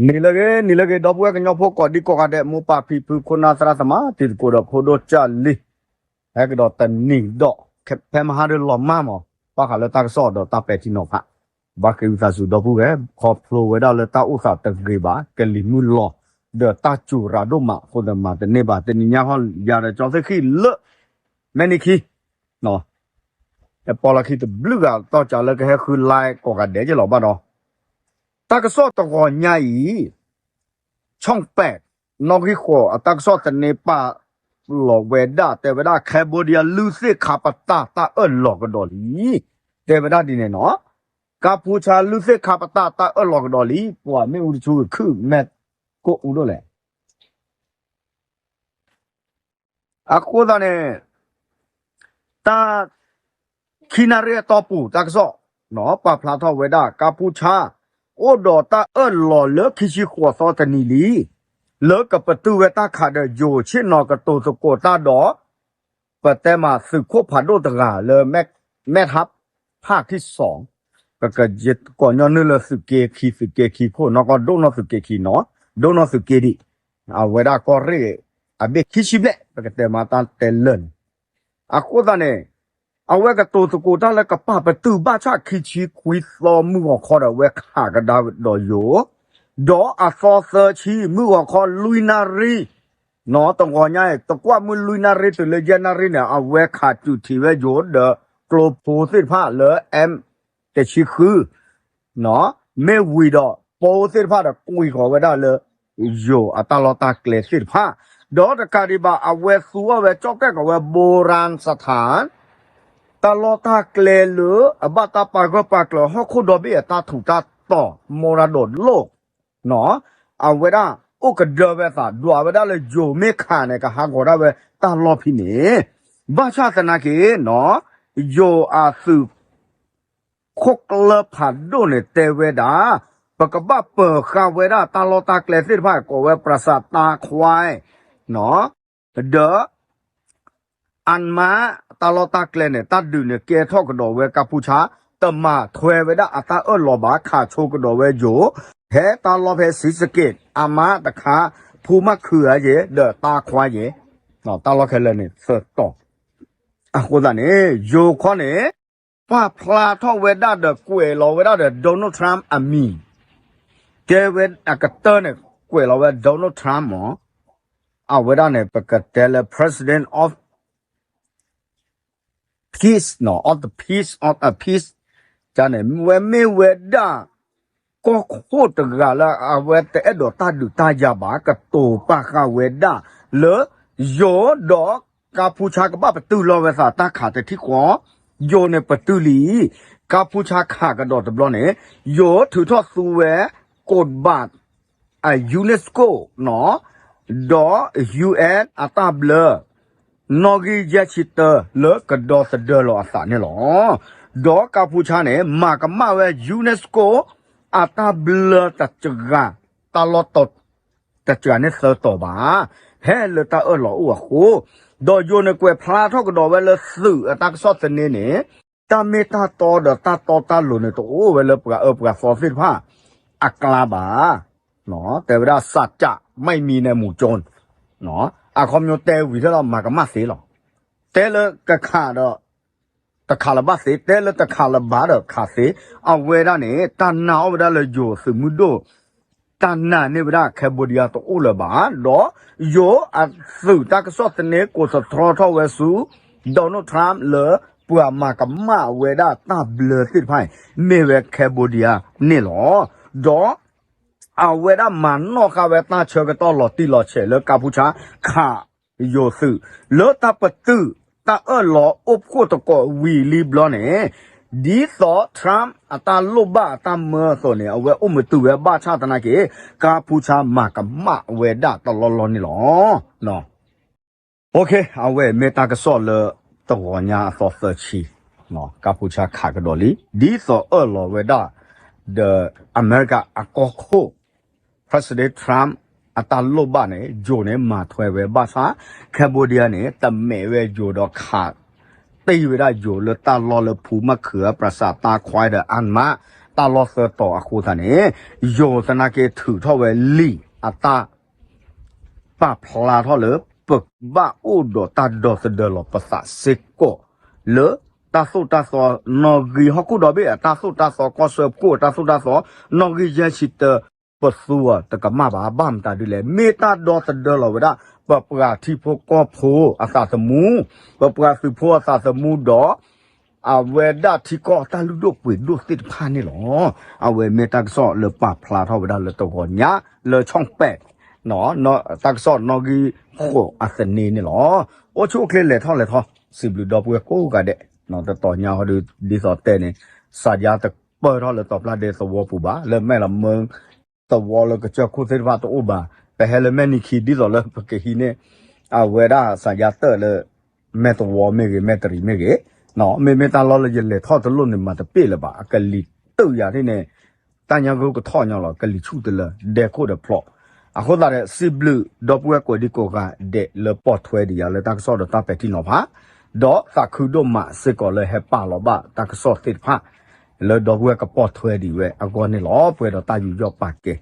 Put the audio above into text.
နံၤလၢအဂ့ၤ နံၤလၢအဂ့ၤ ဒီပုၢ်ဝဲၢ်ကညီဖိကိးဒံကိးဂၤဒဲး မိၢ်ပၢ်ဖံဖု ခိၣ်နၢ်သရၣ်သမါ တံၤသကိးဒီးဖိဒိၣ်ကၢ်လံၤ, ဟဲကဒီးတနံၤဒီး ဖဲမဟါဒုးလီၤမၢ်မး ဘၣ်ဃးလၢတၢ်ကစီၣ်ဒီးတၢ်ပဲာ်ထံနီၤဖး, ဘၣ်ဃ့ဝံသးစူၤဒီပုၢ်ဝဲၢ် ခီဖျိဝဲဒၣ်လၢတၢ်အိၣ်သးတဂ့ၤဘၣ် ကလံၤမုၢ်လီၤ ဒီးတၢ်စူၤရၤဒိၣ်မးအဃိန့ၣ် မၤတန့ၢ်ဘၣ် တနံၤညါဟီ ယၤဒီးကၠီသ့ၣ်ဃံၣ်လၢ မဲၣ်နံၤခံ ပီလီၢ်ခံတဘျုးဂၤ တီၢ်ကးလၢကဟဲဃု live ကိးဂၤဒဲးက့ၤလီၤဘၣ်ဒီး တၢ်ကစီၣ်တဂီၤညါအံၤ ဆီၣ်ပဲး နီၣ်ဂံၢ်ဃိးအတၢ်ကစီၣ်သန့ပာ်လီၤဝဲဒၣ် တဲဝဲဒၣ် Cambodia လုၢ်သ့ၣ်ခါပတာ်တၢ်အၢၣ်လီၤကဒီးလံ, တဲဝဲဒၣ်ဒ်န့ၣ်နီၤ, ကၢ်ဖူဆါလုၢ်သ့ၣ်ခါပတာ်တၢ်အၢၣ်လီၤကဒီးလံ ပှၤမ့ၣ်အူတဆူခုၣ်မဲာ်ကိၣ်အူဒိၣ်လဲၣ် အဃိသတးန့ၣ် တၢ် ခံနၣ်ရံၣ်အတီၢ်ပူၤ တၢ်ကစီၣ် ပာ်ဖျါထီၣ်ဝဲဒၣ် ကၢ်ဖူဆါ အိၣ်ဒီးတၢ်အၢၣ်လီၤလၢခံဆံဃိးသီတနံၤလံ လၢကပတုာ်ဝဲတၢ်ခးဒီးယိၤဆ့ၣ်နီၤကတိၤသကိးတၢ်ဒီး ပတဲမးသုးခိၣ်ဖးဒိၣ်တဂၤလၢ မဲၣ်ထါဖၣ်ခံစီၤ ပကကိးညီနုၢ်လၢသုးက့ခံ သုးက့ခံခိၣ် နီၢ်ကီၢ်ဒိၣ်နီၢ်သုးက့ခံနီၤ ဒိၣ်နီၢ်သုးက့ဒံး အဝဲဒၣ်ကီၢ်ရ့ၣ်အဘ့ၣ်ခံဆံဘျဲၣ် ပကတဲမးတၢ်တဲလၢာ်န့ၣ် အဃိသတးန့ၣ် အဝဲကတိၤသကိးတၢ်လၢကပာ်ပတုာ်ဘၣ်ဆၣ်ခံဆံခွံသီမုၢ်ဂီၤခီဒီး အဝဲခးကဒါဒီးယိၤ ဒီးအသီသၢဆံ မုၢ်ဂီၤခီလွံၢ်နၣ်ရံၣ် နီၤ တဂီၤညါအံၤ တကွၢ်မုၢ်လွံၢ်နၣ်ရံၣ်တုၤလၢယဲၢ်နၣ်ရံၣ်န့ၣ် အဝဲခးစူၤထံးဝဲယိၤဒီး ကျိဖိသ့ၣ်တဖၣ်လၢ M တဆံဃု မ့ၢ်ဝံၤဒီး ပိသ့ၣ်တဖၣ်ဒီးကွံာ်ဃီၤဝဲဒၣ်လၢ ယိၤအတၢ်လီၢ်တၢ်ကျဲသ့ၣ်တဖၣ်, ဒီးတကးဒံးဘၣ် အဝဲသူအီၣ်ဝဲကၠီၣ်တဲၣ်ကီးဝဲ ဘိရၣ်စထၣ် တၢ်လီၢ်တၢ်ကျဲလၢ အဘၣ်တၢ်ပာ်ဂၢၢ်ပာ်ကျၢၤဟီၣ်ခိၣ်ဒီဘ့ၣ်အတၢ်ထူးတၢ်တီၤ မီရၤဒိးလိၣ် အဝဲဒၣ်အိၣ်ကဒၢဝဲသး ဒွးဝဲဒၣ်လၢယိၤမ့ၢ်ခးန့ၣ် ကဟးဂီၤဒၣ်ဝဲတၢ်လီၢ်ဖဲန့ၣ်, ဘၣ်ဆၣ်သနာ်က့နီၤ ယိၤအသုး ခိၣ်ကျၢၢ်ဖးဒိၣ်န့ၣ်တဲဝဲဒၣ် ပကဘၣ်ပၢၤဃာ်ဝဲဒၣ်တၢ်လီၢ်တၢ်ကျဲသ့ၣ်တဖၣ် ကိးဝဲ ပြၤစးတာခွဲး ဒီး အၣ်မး တၢ်လီၢ်တၢ်ကျဲန့ၣ် တၢ်ဒုးန့ၣ်ကဲထီၣ်ကဒီးဝဲကၢ်ဖူဆါ တမၤထွဲဝဲဒၣ်အတၢ်အၢၣ်လီၤဘၣ် ခးဆိကဒီးဝဲယိၤ ဖဲတၢ်လီၢ်ဖဲဆံးစက့း အၣ်မးတခါ ဖူမးခုးဧါယဲ ဒီးတာခွဲးယဲ တၢ်လီၢ်ခဲလၢာ်န့ၣ်သၢတီၤ အဃိသတးန့ၣ် ယိၤခီန့ၣ် ပာ်ဖျါထီၣ်ဝဲဒၣ်ဒီးကွဲးလီၤဝဲဒၣ်ဒီး Donald Trump အမံၤ တဲဝဲအကတၢၢ်န့ၣ် ကွဲးလီၤဝဲ Donald Trump မး အဝဲဒၣ်န့ၣ် ပကတဲလၢ President of Peace နီၤ of the Peace of a Peace န့ၣ် ဝဲမ့ၢ်ဝဲဒၣ် ကီၢ်ခိၣ်တဂၤလၢ အဝဲတအဲၣ်ဒိးတၢ်ဒုးတၢ်ယၤဘၣ် ကတိၤပာ်ဃာ်ဝဲဒၣ်လၢ ယိၤဒီးကၢ်ဖူဆါကဘၣ်ပတုာ်လီၤဝဲသးတၢ်ခးတထံၣ်ဃီ ယိၤန့ၣ်ပတုာ်လံ ကၢ်ဖူဆါခးကဒီးတဘျီန့ၣ် ယိၤထုးထီၣ်သူဝဲ ကိးဘၣ် အ UNESCO နီၤ ဒီး UN အတၢ်ဘျၢ နီၣ်ဂံၢ်ယဲၢ်ဆံတၢလၢကဒီသဒၢလီၤအသးန့ၣ်လီၤ. ဒီးကၢ်ဖူဆါန့ၣ် မၤကမၣ်ဝဲ UNESCO အတၢ်ဘျၢတစှၤ တၢ်လီၢ်တစှၤန့ၣ်သၢတီၤဘၣ် ဖဲလၢတၢ်အၢၣ်လီၤအိၣ်အဃိ ဒီးယိၤန့ၣ်ကွဲးဖျါထီၣ်ကဒီးဝဲလၢသုးအတၢ်ကစီၣ်သန့န့ၣ် တၢ်မ့ၢ်တၢ်တီဒီးတၢ်တီတၢ်လိၤန့ၣ် တအိၣ်ဝဲလၢပှၤအၢပှၤသီသ့ၣ်တဖၣ်အကျါဘၣ်. တဲဝဲဒၣ် စးကး မ့ၢ်မံၤန့ၣ်မူၤကၠိ အခီပညီတဲဝံၤထဲလီၤ မၤကမၣ်သ့လီၤ. တဲလၢကခးဒီး တခးလၢၤဘၣ်သ့, တဲလၢတခးလၢၤဘၣ်ဒီးခးသ့, အဝဲဒၣ်န့ၣ် တၢ်နာ်အီၣ်ဝဲဒၣ်လၢယိၤသုးမုၢ်ဒိၣ် တၢ်နာ်န့ၢ်ဝဲဒၣ် Cambodia တအိၣ်လၢၤဘၣ်, ဒီးယိၤအသုးတၢ်ကစီၣ်သန့ကိးသတြီထီၣ်ဝဲဆူ Donald Trump လၢ ပှၤမၤကမၣ်ဝဲဒၣ်တၢ်ဘျၢသ့ၣ်တဖၣ်န့ၣ် မ့ၢ်ဝဲ Cambodia န့ၣ်လီၤ. ဒီး အဝဲဒၣ်မၤနီၣ်ဃာ်ဝဲတၢ်ဆၢကတီၢ်လီၤတံၢ်လီၤဆဲးလၢကၢ်ဖူဆါ ခးယိၤသုး လၢတၢ်ပတုာ်တၢ်အၢၣ်လီၤအိၣ်ဖှိၣ်သကိးဝံၤလံဘျီန့ၣ် ဒ်သိး Trump အတၢ်လိၣ်ဘၣ်အတၢ်မၢအသိးန့ၣ် အဝဲအိၣ်မတုၤဝဲဘၣ်ဆၣ်သနာ်က့ ကၢ်ဖူဆါမၤကမၣ်ဝဲဒၣ်တလီၢ်လီၢ်န့ၣ်လီၤ. အဝဲမ့ၢ်တၢ်ကစီၣ်လၢတဂီၤညါအသီသၢဆံ ကၢ်ဖူဆါခးကဒီးလံ ဒ်သိးအၢၣ်လီၤဝဲဒၣ် ဒီးအမဲရကၤအကီၢ်ခိၣ် President Trump အတၢ်လိၣ်ဘၣ်န့ၣ် ယိၤန့ၣ်မၤထွဲဝဲဘၣ်ဆၣ် Cambodia န့ၣ် တမဲာ်ဝဲယိၤဒီးခး တ့ၢ်ဝဲဒၣ်ယိၤလၢတၢ်လီၢ်လၢဖူမးခုး ပြၤစးတာခွဲးဒီးအၣ်မး တၢ်လီၢ်သၢတီၤအဃိသတးန့ၣ် ယိၤသနာ်က့ထုးထီၣ်ဝဲလံာ်အတၢ် ပာ်ဖျါထီၣ်လၢ ပဘၣ်အိၣ်ဒီးတၢ်ဒီသဒၢလီၤပသးစ့ၢ်ကီး လၢတၢ်သိၣ်တၢ်သီ နီၣ်ဂံၢ်ဟီၣ်ခိၣ်ဒီဘ့ၣ်အတၢ်သိၣ်တၢ်သီ ကီၢ်စၢဖှိၣ်အတၢ်သိၣ်တၢ်သီ နီၣ်ဂံၢ်ယဲၢ်ဆံတၢ ပသူအီၤတကမၣ်ဘၣ်. ဘၣ်မတၤဒ်လဲၣ်, မ့ၢ်တၢ်ဒီသဒၢလီၤဝဲဒၣ် ပပှၤထံဖိကီၢ်ဖိအသးသမူ, ပပှၤသုးဖိအသးသမူဒီး အဝဲဒၣ်ထံကီၢ်တၢ်လုၢ်ဒိၣ်ပှ့ၤဒိၣ်သ့ၣ်တဖၣ်န့ၣ်လီၤ. အဝဲမ့ၢ်တၢ်ကစီၣ်လၢပာ်ဖျါထီၣ်ဝဲဒၣ်လၢတဂီၤညါ လၢ ช่องแปด တၢ်ကစီၣ်နီၣ်ဂံၢ်ဃိးအသန့န့ၣ်လီၤ. အိၣ်ဆူၣ်အိၣ်ချ့လဲၤထီၣ်လဲၤထီၣ် စံးဘျုးဒီပုၢ်ဝဲၢ်ကိးဂၤဒဲး, တတီၤညါဟီဒီး ဒ်သိးတဲန့ၣ် စးယါတပၢၢ်ထီၣ်လၢတီပျၢ်ဒဲသဝီပူၤဘၣ်, လၢမဲၢ်လမၢ သဝီလၢကစၢၢ်ခိၣ်သ့ၣ်တဖၣ်တအိၣ်ဘၣ်, ပဟဲလၢမဲၢ်နံၤခံဒ်သိးလၢပကဟံးန့ၢ် အဝဲဒၣ်စးယါတၢၢ်လၢ မဲၢ်သဝီမ့ၢ်ဂ့ၤ မဲၢ်တရံးမ့ၢ်ဂ့ၤ, မ့မ့ၢ်တၢ်လီၢ်လၢယလဲၤထီၣ်တလိၣ်န့ၣ်မၤတပ့ၢ်လၢၤဘၣ်, အကလံၤတုာ်ယၤဒ်န့ၣ် တၢ်ညါဂိၢ်ကထီၣ်ညီလီၤ, ကလံၤဆူၣ်တလၢ ဒဲခိၣ်ဒီးဖျိး, အဃိသတးဒီး စံးဘျုးဒီပုၢ်ဝဲၢ်ကိးဒံကိးဂၤဒဲးလၢပိာ်ထွဲဒံးယၤလၢတၢ်ကစီၣ်ဒီးတၢ်ပဲာ်ထံနီၤဖး, ဒီးသးခုဒိၣ်မးစ့ၢ်ကီးလၢဟဲပာ်လီၤဘၣ်တၢ်ကစီၣ်သ့ၣ်တဖၣ် လၢဒီပုၢ်ဝဲၢ်ကပိာ်ထွဲဒံးဝဲအဂီၢ်န့ၣ်လီၤ. ပှဲၤဒီးတၢ်ယူးယီၣ်ပာ်ကဲ